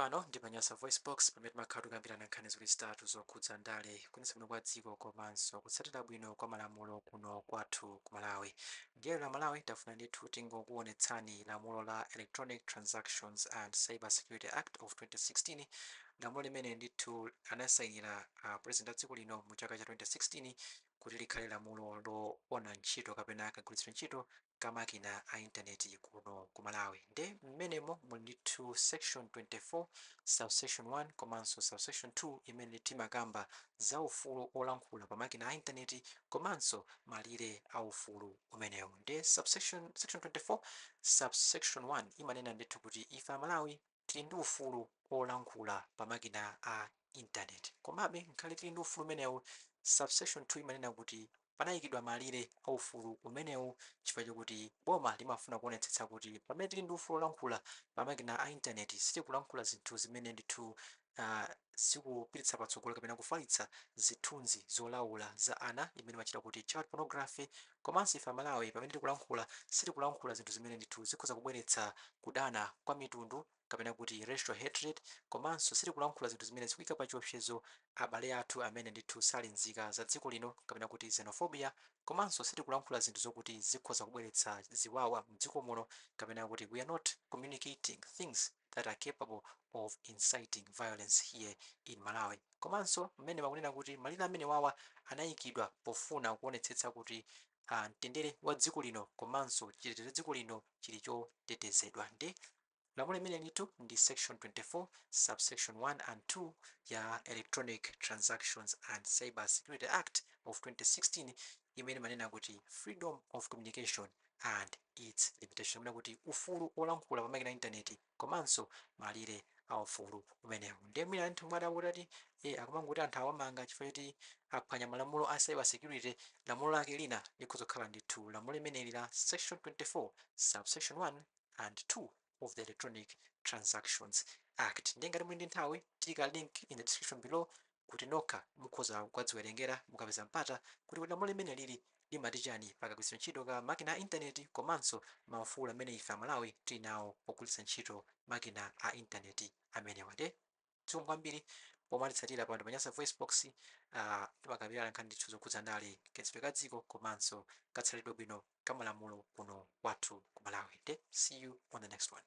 Pano ndi pa Nyasa Voice Box, pamene timakhala tikukambirana nkhani ziwiri zitatu zokhudza ndale, kuyendetsa bwino kwa dziko komanso kutsatira bwino kwa malamulo kuno kwathu ku Malawi. Ndiye la Malawi, tafuna ndithu tingokuonetsani lamulo la Electronic Transactions and Cyber Security Act of 2016, lamulo limene ndithu anasayinira president a dziko lino mu chaka cha 2016 kuti likhale lamulo loona ntchito kapena kagwiritsidwe ntchito ka makina a intaneti kuno ku Malawi. Nde mmenemo muli ndithu section 24 subsection 1 komanso subsection 2, imene timakamba za ufulu olankhula pa makina a intaneti komanso malire a ufulu umenewu. Nde section 24 subsection 1 imanena ndithu kuti ife Amalawi tili ndi ufulu olankhula pa makina a intaneti. Komabe nkhale tili ndi ufulu umenewu, subsection 2 imanena kuti panayikidwa malire a ufulu umenewu, chifukwa chokuti boma limafuna kuonetsetsa kuti pamene tili ndi ufulu olankhula pa makina a intaneti, sitikulankhula zinthu zimene ndithu zikupititsa patsogolo kapena kufalitsa zithunzi zolaula za ana, imene imachita kuti child pornography. Komanso ife Amalawi pamene tikulankhula, sitikulankhula zinthu zimene ndithu zikhoza kubweretsa kudana kwa mitundu kapena kuti racial hatred. Komanso sitikulankhula zinthu zimene zikuyika pa chiopsezo abale athu amene ndithu sali nzika za dziko lino, kapena kuti xenophobia. Komanso sitikulankhula zinthu zokuti zikhoza kubweretsa ziwawa mdziko muno, kapena kuti we are not communicating things that are capable of inciting violence here in Malawi. Komanso mmene makunena kuti malire amene wawa anayikidwa pofuna kuonetsetsa kuti mtendere wa dziko lino komanso chitetezo cha dziko lino chili chotetezedwa. Ndi lamulo limene ndithu ndi section 24 subsection 1 and 2 ya Electronic Transactions and Cyber Security Act of 2016, imene imanena kuti freedom of communication and its limitation, imene kuti ufulu olankhula pa makina a intaneti komanso malire a ufulu umenewu. Ndiye mwina anthu mwadabwa kuti akumanguti anthu awamanga chifukwa choti aphwanya malamulo a cyber security. Lamulo lake lina likhoza kukhala ndithu lamulo limeneli la section 24 subsection 1 and 2 of the Electronic Transactions Act. Ndiye ngati muli ndi nthawi, tiyika link in the description below kuti nokha mukhoza kukadziwerengera mukapeza mpata kuti lamulo limene lili limati chani pakagwiritsidwe ntchito ka makina a intaneti komanso maufulu amene ife Amalawi tili nawo pogwiritsa ntchito makina a intaneti amenewa. Nde zikomo kwambiri pomatitsatira pano pa Nyasa Voice Box. Timakambirana nkhani ndithu zokhudza ndale, kayendetsedwe ka dziko komanso katsatidwe bwino ka malamulo kuno kwathu ku Malawi. Nde see you on the next one.